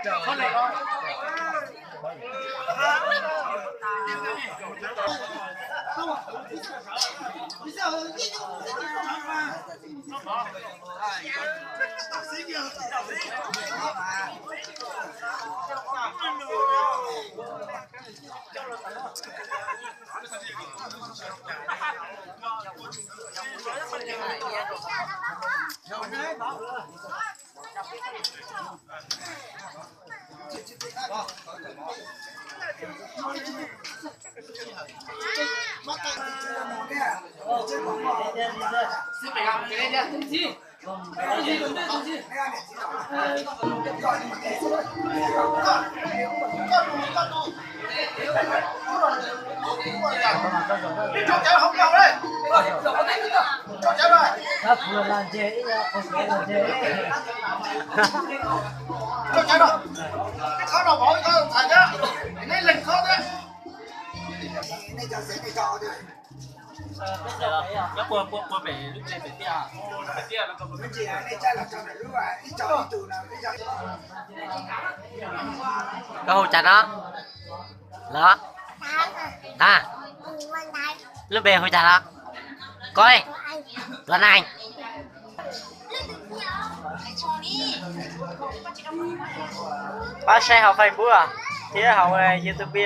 Koj hu cas no? Los? Lub npe hu cas los? Koj, Tuấn Anh. Pab saib hauv Facebook thiab hauv YouTube.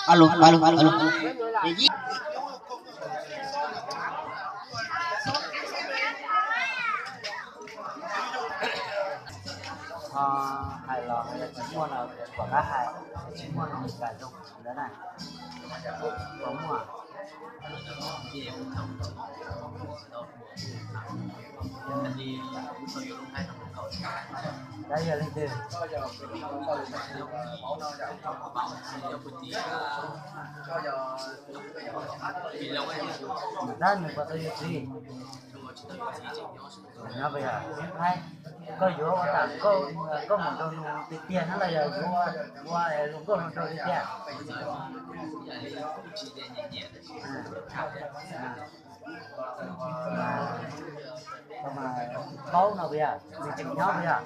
Alo, alo, alo, alo. Hais los tsis muaj no, kom qab hais, tsis muaj no kam zoo ntawd na. Puas muaj? Tab yog leej twg? Tab nws puas tau yuav txiv? Nyob pes yog Thaib, koj yuav ua tas koj, koj mus nrog nws tiag tiag na los yog yuav ua luag nkauj hluas nraug tiag tiag? Paub no puas yog? Nws tseem nyob puas yog?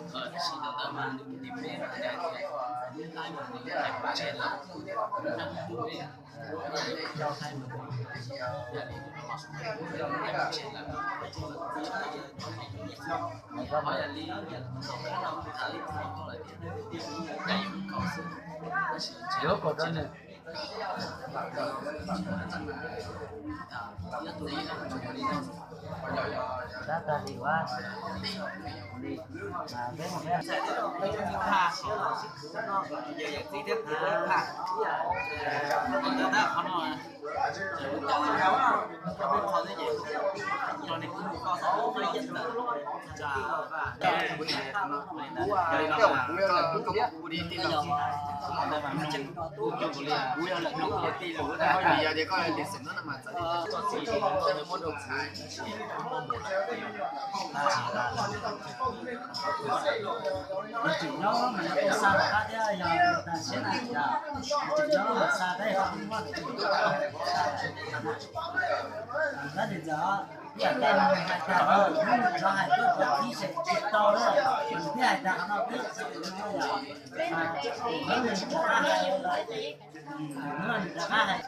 Yuav kom rau nws. Tab tag li ua li, peb mus peb. Nws tseem nyob mas yog peb xa rov qab thiab, yog nws tas siab na, yog nws tseem nyob mas xa peb ho muaj nws tseem nyob, tab sis ntawd ib yam tej no nws hais tag, hnub nws rov hais tuaj thaum ib xyoo tsis tau na, nws thiaj hais tag qhov no peb txiv no yog, hnub nws rov qab hais, hnub nws rov qab hais.